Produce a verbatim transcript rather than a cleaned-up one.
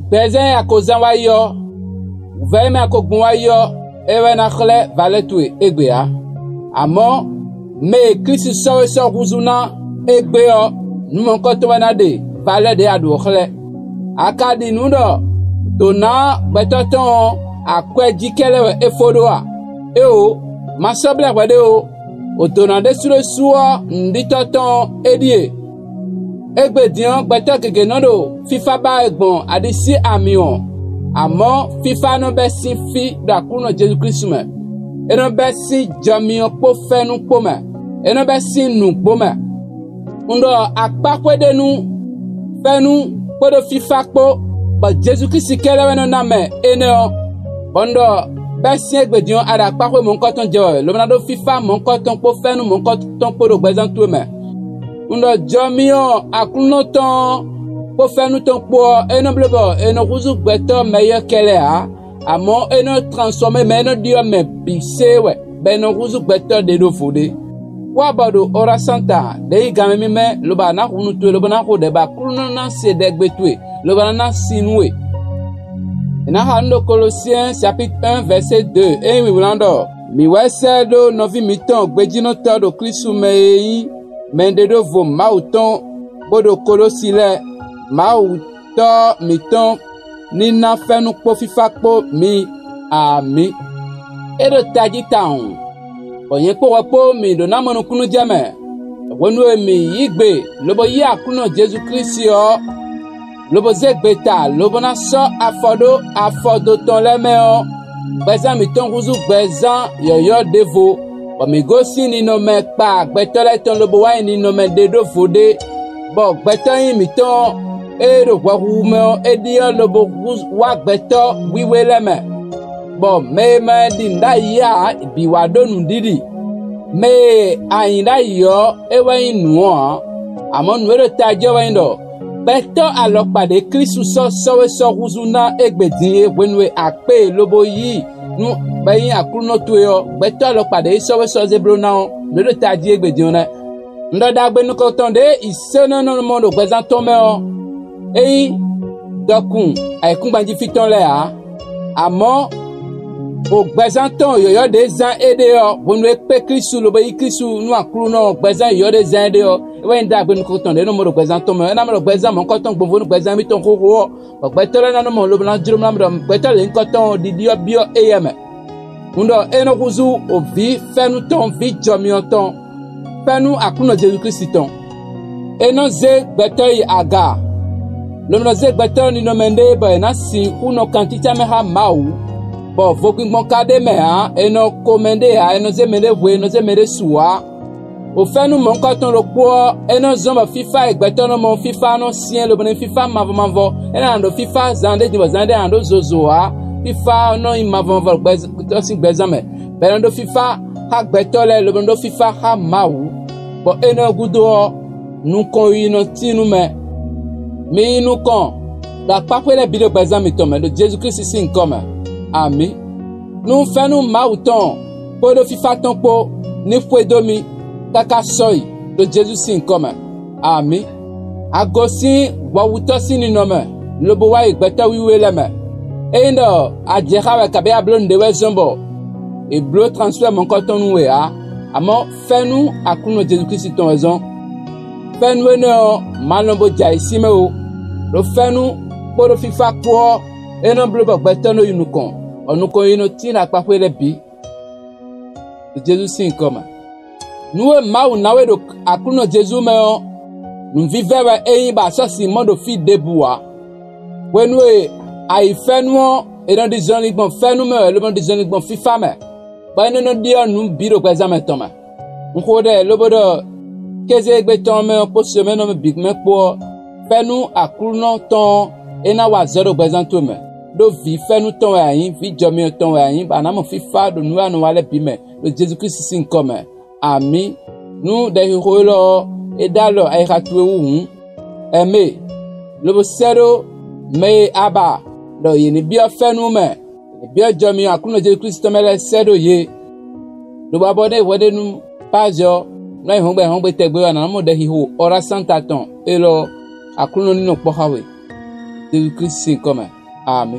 Gbɛzán e a ko zán wá yi ɔ́, wǔvɛ́ e mɛ a ko gbɔn wá yi ɔ́, é wɛ ná xlɛ́ valɛ́ towe égbé ǎ. Amɔ̌, mɛ e Klísu sɔ́ we sɔ́ húzú ná égbé ɔ́, nǔ mɔ̌hunkɔtɔn wɛ ná ɖe valɛ́ ɖě a ɖǒ ɔ́ xlɛ́. A ka ɖi nǔ ɖɔ dǒ ná gbɛtɔ́ tɔn ɔ́, akwɛ́ jí kɛ́ lɛ́ wɛ é fó ɖó a? Éeǒ, ma sɔ́ blɛ́ hwɛ ɖé ó. Odǒ ná ɖésú ɖésú ɔ́, nǔɖitɔ́ tɔn ɔ́, é ɖíe: égbé din ɔ́, gbɛtɔ́ gěgé nɔ ɖo fífá ba wɛ gbɔn aɖisí amyɔ, amɔ̌ fífá nɔ bɛ́ sín fí ɖo Aklúnɔ Jezu Klísu mɛ; é nɔ bɛ́ sín jɔ myɔ kpó fɛ́nú kpó mɛ; é nɔ bɛ́ sín nǔgbó mɛ. Un ɖɔ akpáxwé ɖé nú fɛ́nú kpódó fífá kpó, bɔ Jezu Klísu kɛ́ lɛ́ wɛ nɔ ná mɛ énɛ́ ɔ́, bɔ un ɖɔ bɛ́ sín égbé din ɔ́, a ɖo akpáxwé mɔ̌hunkɔtɔn jɛ wɛ, lobo ná ɖó fífá mɔ̌hunkɔtɔn kpó fɛ́nú mɔ̌hunkɔtɔn kpó ɖo gbɛzán towe mɛ. Un ɖɔ jɔ myɔ Aklúnɔ tɔn ɔ́ kpó fɛ́nú tɔn kpó ɔ́, é nɔ bló bɔ è nɔ húzú gbɛtɔ́ mɛyɔ́kɛ lɛ́ɛ ǎ; amɔ̌ é nɔ transfɔmé mɛ e nɔ ɖyɔ́ mɛ bǐ sé wɛ, bɔ è nɔ húzú gbɛtɔ́ ɖě ɖo vo ɖé. Wá bɔ ɖo Orasanta ɖě nyí gan mɛ mímɛ́, lobo a nǎ hun nú towe, lobo ná xo ɖɛ bɔ Aklúnɔ ná se ɖɛgbe towe, lobo ná ná sin nú we. È nǎ xa nǔ ɖo Kolosiɛn sapítu un vɛ̌sé dó e nyí wǐwlán ɖɔ: "Mǐ wɛ sɛ́ ɖó nɔví mǐtɔn gbejínɔtɔ́ ɖo Klísu mɛ e nyí mɛɖeɖóvo Mawu tɔn bó ɖo Kolósi lɛ́ɛ. Mawu Tɔ́ mǐtɔn ní ná fɛ́nú kpó fífá kpó mi. Amǐ." É ɖo tají tawun, bɔ nyɛ kpó hwɛ kpó mǐ ɖó ná mɔ nukúnnú jɛ mɛ, hwenu e mǐ yí gbe lobo yí Aklúnɔ Jezu Klísu ɔ́, lobo zé gbe ta, lobo ná sɔ́ afɔ ɖó afɔdo tɔn lɛ́ɛ mɛ ɔ́, gbɛzán mǐtɔn húzú gbɛzán yɔ̌yɔ́ ɖěvo, bɔ mǐ gosín ninɔmɛ kpa gbɛtɔ́ lɛ́ɛ tɔn lobo wá nyi ninɔmɛ ɖé ɖó vo ɖé, bɔ gbɛtɔ́ nyí mǐtɔn ɔ́, ée ɖo hwɛhuhu mɛ ɔ́, é ɖyɔ́ lobo hú wá gbɛtɔ́ wíwé lɛ́ɛ mɛ, bɔ mɛ e ma ɖi nǔ ɖ'ayǐ ǎ bǐ wá ɖó nǔɖiɖi. Mɛ e a nyǐ ɖ'ayǐ ɔ́, é wɛ nyí nǔ ɔ́ ǎ; amɔ̌ nǔ e ɖo tají ɔ́ wɛ nyí ɖɔ gbɛtɔ́ alɔkpa ɖě Klísu sɔ́ sɔ́ we sɔ́ húzú ná égbé din é hwenu e a kpé e lobo yí nú bɔ é nyí Aklúnɔ towe ɔ́, gbɛtɔ́ alɔkpa ɖě sɔ́ we sɔ́ zé bló ná ɔ́, nǔ e ɖo tají égbé din ɔ́ nɛ́. Un ɖɔ ɖagbe nukɔntɔn ɖě yi sɛ́nɛ́nɔ mɔ ɖo gbɛzán tɔn mɛ ɔ́, é nyí dɔkun ayǐkúngban jí fí tɔn lɛ́ɛ ǎ; amɔ̌, o gbɛzán tɔn yɔ̌yɔ́ ɖě zán éɖée ɔ́, hwenu e é kpé Klísu lobo yí Klísu nú Aklúnɔ ɔ́, gbɛzán yɔ̌yɔ́ ɖě zán éɖée ɔ́, é wɛ nyí ɖagbe nukɔntɔn ɖě nɔ mɔ ɖo gbɛzán tɔn mɛ ɔ́. É ná mɔ ɖɔ gbɛzán mɔ̌hunkɔtɔn gbɔnvo nú gbɛzán émítɔn xóxó ɔ́, bɔ gbɛtɔ́ lɛ́ɛ ná nɔ mɔ lobo ná jló mlá mì ɖɔ gbɛtɔ́ lěhunkɔtɔn ɔ́ ɖiɖi ɔ́ byɔ́ éyɛ́ mɛ. Un ɖɔ é nɔ húzú o vǐ fɛ́nú tɔn, vǐ jɔmyɔ tɔn, fɛ́nú Aklúnɔ Jezu Klísu tɔn. É nɔ zé gbɛtɔ́ yi aga, lobo nɔ zé gbɛtɔ́ ninɔmɛ ɖé bɔ è nǎ sixú nɔ kan cícá mɛ xá Mawu, bɔ vodíngbɔ́n ka ɖ'é mɛ ǎ; è nɔ ko mɛɖée ǎ; è nɔ zé mɛɖé hwe, è nɔ zé mɛɖé su ǎ. O fɛ́nú mɔ̌hunkɔtɔn ɖokpó ɔ́, é nɔ zɔ́n bɔ fífá e gbɛtɔ́ nɔ mɔ ɔ́, fífá nɔ syɛ́n lobo nɔ nyí fífá mavɔ mavɔ; é nɔ ɖo fífá zan ɖé din bɔ zan ɖé a nɔ ɖó zozo ǎ. Fífá ɔ́ nɔ nyí mavɔ mavɔ ɖo gbɛtɔ́ sín gbɛzán mɛ, bɔ é nɔ ɖó fífá xá gbɛtɔ́ lɛ́ɛ lobo nɔ ɖó fífá xá Mawu, bɔ énɛ́ ɔ́ gúdo ɔ́, nukɔn yiyi nɔ tín nú mɛ. Mi yi nukɔn ɖo akpáxwé lɛ́ɛ bǐ ɖo gbɛzán mitɔn mɛ ɖo Jezu Klísu sín nyǐkɔ mɛ. Amǐ. Nú fɛ́nú Mawu tɔn kpódó fífá tɔn kpó ní xwedó mi káká sɔ́yi ɖo Jezu sín nyǐkɔ mɛ. Amǐ. A gosín hwɛhutɔ́ sín ninɔ mɛ, lobo wá yi gbɛtɔ́ wíwé lɛ́ɛ mɛ. Ényí ɖɔ a jɛ xá wɛ kabǐ a bló nǔɖé wɛ zɔ́n bɔ è bló transfɛ́ mɔ̌hunkɔtɔn nú we ǎ, amɔ̌ fɛ́nú Aklúnɔ Jezu Klísu tɔn wɛ zɔ́n. Fɛ́nú énɛ́ ɔ́, ma lɔn bo jɛ ayǐ sín mɛ ó; ɖo fɛ́nú kpódó fífá kpó ɔ́, é nɔ bló bɔ gbɛtɔ́ nɔ yi nukɔn, bɔ nukɔn yi nɔ tín ɖo akpaxwé lɛ́ɛ bǐ ɖo Jezu sín nyǐkɔ mɛ. Nǔ e Mawu ná we ɖo Aklúnɔ Jezu mɛ ɔ́, nǔvívɛ́ wɛ é nyí bɔ a sɔ́ sin mɔ ɖo fí ɖěbǔ ǎ. Hwenu e a yi fɛ́nú ɔ́, è nɔ ɖi zɔnlin gbɔn fɛ́nú mɛ wɛ, lobo nɔ ɖi zɔnlin gbɔn fífá mɛ, bɔ é nɔ nɔ ɖyɔ́ nǔ bǐ ɖo gbɛzán mɛ tɔn mɛ. Un xo ɖɛ lobo ɖɔ kéze e gbe tɔn ɔ́ mɛ ɔ́ kpó semɛ́nɔ mɛ bǐ mɛ kpó ɔ́, fɛ́nú Aklúnɔ tɔn ɔ́, é ná wa azɔ̌ ɖo gbɛzán towe mɛ, ɖó vǐ fɛ́nú tɔn wɛ a nyǐ, vǐ jɔmyɔ tɔn wɛ a nyǐ, bɔ a nǎ mɔ fífá ɖo nǔ e a nɔ wa lɛ́ɛ bǐ mɛ ɖo Jezu Klísu sín nyǐkɔ mɛ. Amǐ. Nú ɖɛxixo élɔ́ ɔ́, é ɖó alɔ ayixa towe wú hǔn, Ɛmée, lobo sɛ́ ɖó mɛ e a ba ɖɔ yě ní byɔ́ fɛ́nú mɛ, yě ní byɔ́ jɔ myɔ Aklúnɔ Jezu Klísu tɔn mɛ lɛ́ɛ sɛ́ ɖó yě. Lobo abɔ nú hwɛɖénu Pazɛ ɔ́, nú ayǐhɔ́ngbe ayǐhɔ́ngbe tɛgbɛ ɔ́, a nǎ mɔ ɖɛxixo Ɔ́rasánta tɔn élɔ́ ɔ́. Aklúnɔ ní nɔ kpɔ́ xá we. Jezu Klísu sín nyǐkɔ mɛ. Amǐ.